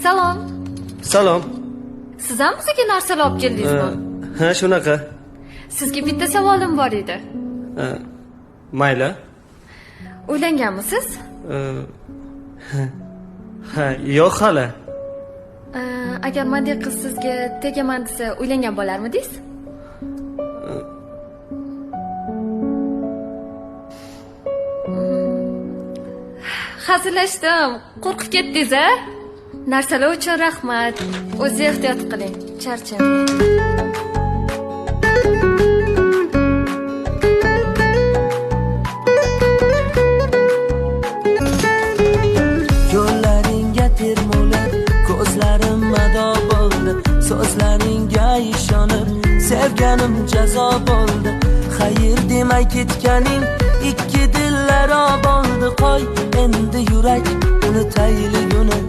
Salom. Salom. Siz ham bizga narsalar olib keldingizmi? Ha, shunaqa. Sizga bitta savolim bor edi. Mayli. Uylanganmisiz? Ha, yo'q hali. Agar mandek qiz sizga tegaman desa, uylangan bo'larmidingiz? Hazillashdim. Qo'rqib ketdingiz a? Narsalar uchun rahmat. O'zi ehtiyot qiling. Charchamang. Yo'llaringga termulib, ko'zlarim ado bo'ldi. So'zlaringga ishonib, sevganim jazo bo'ldi. Xayr demay ketganing ikki dillaro bo'ldi. Qo'y endi yurak unutaylik uni.